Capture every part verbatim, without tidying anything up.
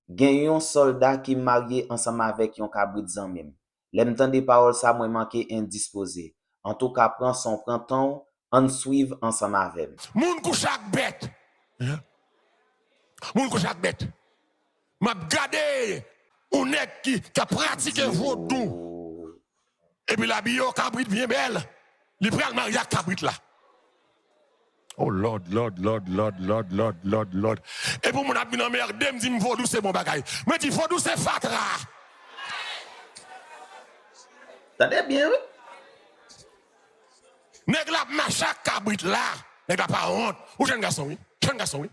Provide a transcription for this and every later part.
Gen yon sòlda ki marye ansanm avèk yon kabrit zanmi m. Lè m tande pawòl sa, mwen manke endispoze. Antouka, pran son, pran tan w, ann swiv ansanm avè m. Moun kouche ak bèt. Moun kouche ak bèt. M ap gade yon nèg ki, ki ap pratike vodou. Epi l abiye an kabrit byen bèl. Li pral marye ak kabrit la. Oh Lord, Lord, Lord, Lord, Lord, Lord, Lord, Lord. Epi yon moun ap vin anmède m, di m vodou se bon bagay. Mwen di vodou se fatra. Tande byen, wi. Nèg la ap mache ak kabrit la. Nèg la pa wont. Ou jèn gason, wi. Jèn gason, wi.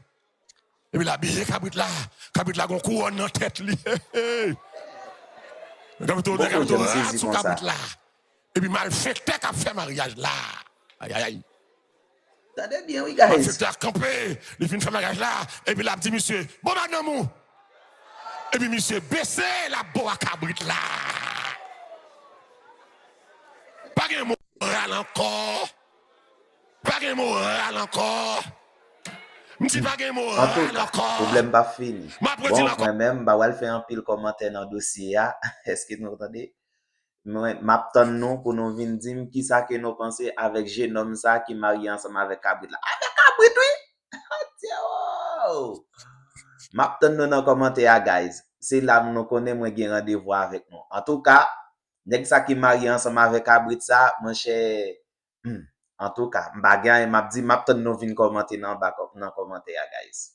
Epi l abiye kabrit la. Kabrit la gon kouwòn nan tèt li. Nèg la mete yon rad sou kabrit la. Epi malfektè k ap fè maryaj la. Ayayay. Tande byen, wi, guys. Malfektè a kanpe, li fin fè maryaj la, epi l ap di misye, bon madanm ou. Epi misye bese, l ap bo a kabrit la. Pa gen moral ankò. Pa gen moral ankò. M di pa gen moral ankò. Pwoblèm p ap fini. M ap redi l ankò. Mwen menm, m pa pral fè anpil kòmantè nan dosye a. Èske nou tande? Mwen, m ap tann nou pou nou vin di m kisa ke nou panse avèk jenòm sa ki marye ansanm avèk kabrit la. Avèk kabrit, wi! Adye, wow! M ap tann nou nan kòmantè a, guys. Se la nou konnen mwen gen randevou avèk nou. Antouka, nèg sa ki marye ansanm avèk kabrit sa, monchè, hmm, antouka, m pa gen anyen m ap di, m ap tann nou vin kòmante nan anba kò-, nan kòmantè a, guys.